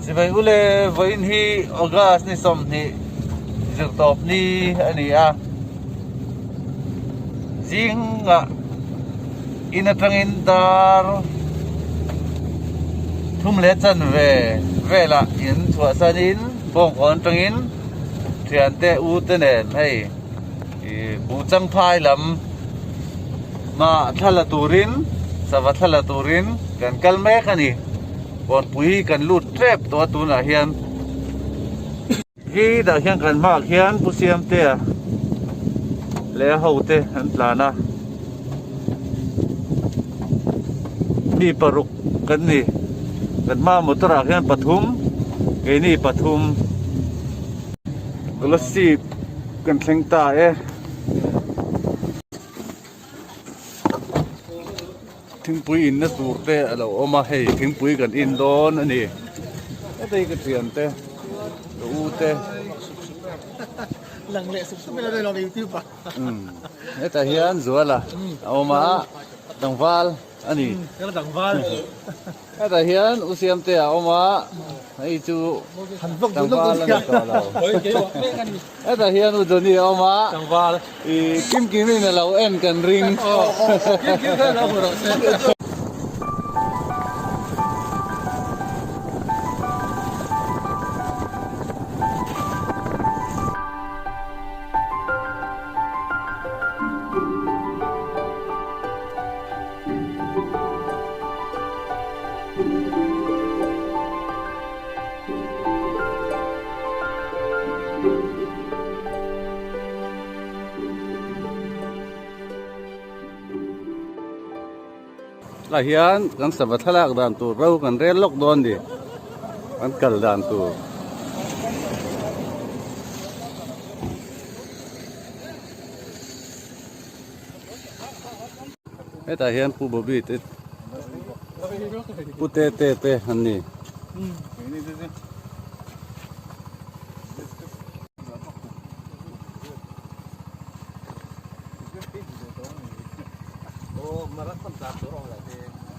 Sipai ule vawiin hi August ni 20 zirtawp ni a ni a, zingah in atangin dar thum leh chanve velah in chhuahsanin bawngkawn atangin thiante u te nen hei ih buh changphai lam mah thla la turin sava thla la turin kan kal mek a ni kawnpui kan lut tep tawh a tunah hian khi dah hian kan hmaah khian pu Siamtea leh a hote an tlan a mi paruk kan ni kan hma motor ah khian pathum keini pathum Kolasib kan thleng ta e. Thingpui inna tur te a lo awm a hei thingpui kan in dawn a ni heta hi ka thian te ka u te hetah hian Zuala a awm a tlangval a ni hetah hian u Siamte a awm a hei chu tlangval a ni tawh lo Hetah hian U Johnny a awm a, i Kim Kim in a lo en kan ring. Tah hian kan sava thlalak dan tur ro kan rel lawk dawn ni kan kal dan tur. Hetah hian Pu Bobby te Pu Tete te an ni.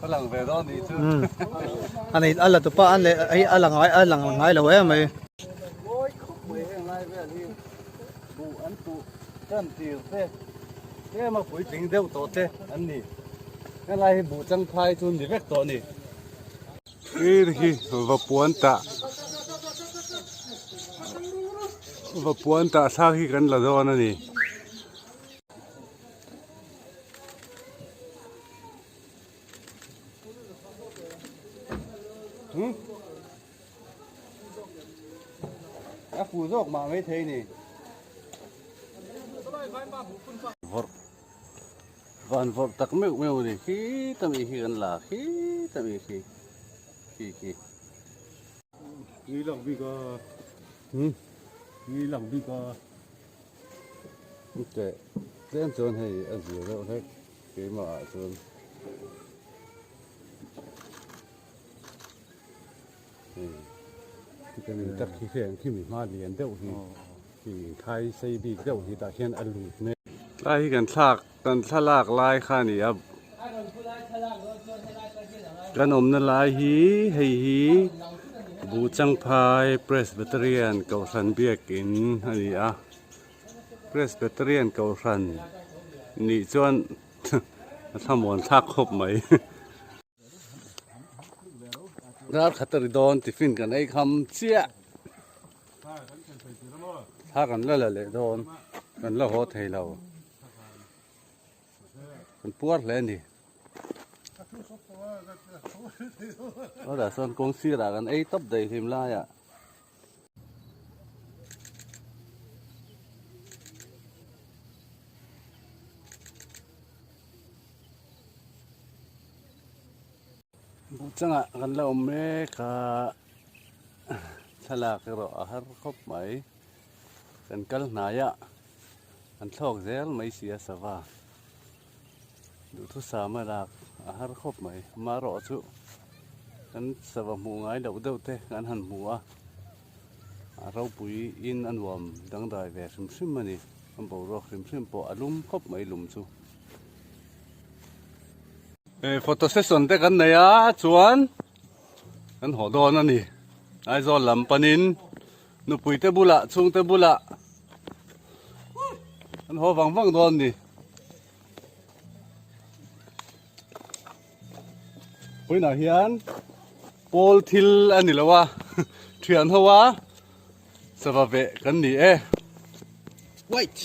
Ka lang ve dawn ni chu. Ani a la tupa an leh hei a la ngai a lang ngai lo em mai. Mawi khawp mai heng lai vel hi buh an tuh tan tir te tlem a puitling deuh tawh te an ni. Helai hi buh changphai chu ni vek tawh a ni. Thir hi va puan tah va puan tah thlak hi kan la dawn a ni. A fu zawk mah mai thei ni. Vawrh van vawrh tak meuh meuh a ni khi ta mi khi kan la khi ta mi khi khi khi. Ni lak bik a. Ni lak bik a. Teh tlem chuan hei a zir deuh hlek keimah ah chuan. Khi tak khi heng khi mi hma lian deuh hi khi khai sei bik deuh hi tah hian a lut mek. Tlai hi kan thlak kan thlalak lai kha a ni a kan awmna lai hi hei hi Buhchangphai Presbyterian Kohhran biakin a ni a Presbyterian Kohhran nih chuan a thlamuan thlak khawp mai. Dar khat a ri dawn tiffin kan ei kham chiah thla kan la la leh dawn kan la haw thei lo kan puar hle a ni hetah sawn kawng sirah kan ei tawp daih hlim laiah. Buhchangah kan la awm mek a, thlalak erawh a har khawp mai. Kan kal hnai a, an thlawk zel mai si a sava. Duhthusam a lak a har khawp mai. Amaherawh chu kan sava hmuh ngai loh deuh te kan han hmu a, a ropui in a nuam dangdai ve hrim hrim a ni. A boruak hrim hrim pawh a lum khawp mai lum chu. Photo session te kan nei a chuan kan haw dawn a ni. Aizawl lam panin nupui te bulah chhungte bulah an haw vang vang dawn ni. Puinah hian pawl thil a ni lo a thian ho a sava veh kan ni e. Wait.